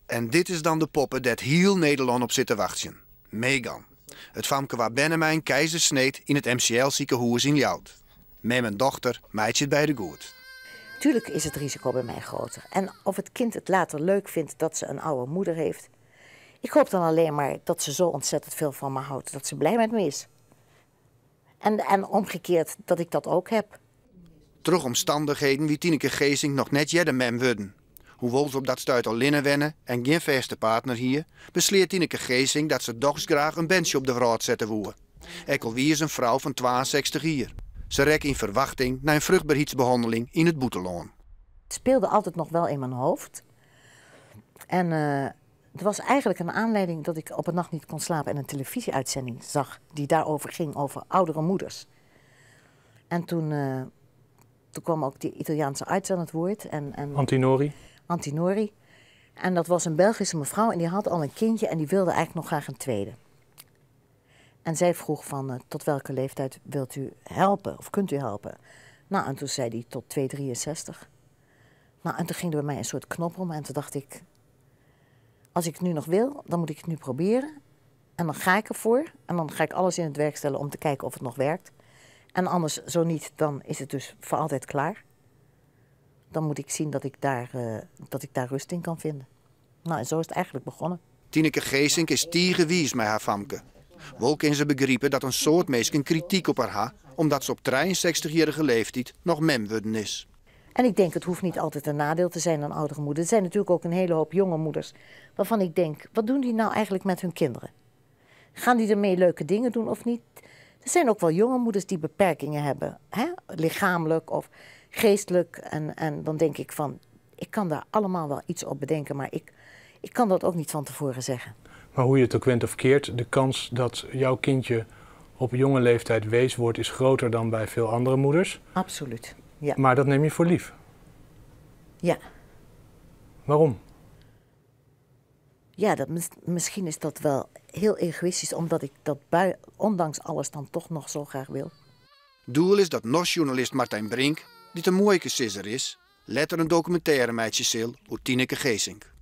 En dit is dan de poppe dêr't hiel Nederlân op sit te wachtsjen, Megan. It famke waard berne mei in keizersneed yn it MCL-sikehûs yn Ljouwert. Mem en dochter meitsje it beide goed. Tuurlijk is het risico bij mij groter. En of het kind het later leuk vindt dat ze een oude moeder heeft. Ik hoop dan alleen maar dat ze zo ontzettend veel van me houdt dat ze blij met me is. En omgekeerd dat ik dat ook heb. Troch omstannichheden wie Tineke Geesink noch net earder mem wurden. Hoewol't se op dat stuit allinne wenne en gjin fêste partner hie, besleat Tineke Geesink dat se dochs graach in berntsje op de wrâld sette woe. Ek al wie se in frou fan 62 jier. Se rekke yn ferwachting nei in fruchtberheidsbehanneling yn it bûtenlân. Het speelde altijd nog wel in mijn hoofd. En het was eigenlijk een aanleiding dat ik op een nacht niet kon slapen en een televisieuitzending zag die daarover ging, over oudere moeders. En toen kwam ook die Italiaanse arts aan het woord. Antinori? Antinori. En dat was een Belgische mevrouw en die had al een kindje en die wilde eigenlijk nog graag een tweede. En zij vroeg van, tot welke leeftijd wilt u helpen of kunt u helpen? En toen zei hij tot 2,63. En toen ging er bij mij een soort knop om en toen dacht ik, als ik het nu nog wil, dan moet ik het nu proberen. En dan ga ik ervoor en dan ga ik alles in het werk stellen om te kijken of het nog werkt. En anders, zo niet, dan is het dus voor altijd klaar. Dan moet ik zien dat ik daar rust in kan vinden. En zo is het eigenlijk begonnen. Tineke Geesink is tige wiis mei har famke. Wol kin se begripe dat in soad minsken krityk op har ha, omdat se op 63-jarige leeftiid noch mem wurden is. En ik denk, het hoeft niet altijd een nadeel te zijn aan oudere moeders. Er zijn natuurlijk ook een hele hoop jonge moeders waarvan ik denk, wat doen die nou eigenlijk met hun kinderen? Gaan die ermee leuke dingen doen of niet? Er zijn ook wel jonge moeders die beperkingen hebben, hè? Lichamelijk of geestelijk. En dan denk ik van, ik kan daar allemaal wel iets op bedenken, maar ik kan dat ook niet van tevoren zeggen. Maar hoe je het ook went of keert, de kans dat jouw kindje op jonge leeftijd wees wordt is groter dan bij veel andere moeders. Absoluut, ja. Maar dat neem je voor lief? Ja. Waarom? Ja, misschien is dat wel heel egoïstisch, omdat ik dat ondanks alles dan toch nog zo graag wil. Doel is dat NOS-journalist Martijn Brink, dy't in muoikesizzer is, letter in dokumintêre meitsje sil oer Tineke Geesink.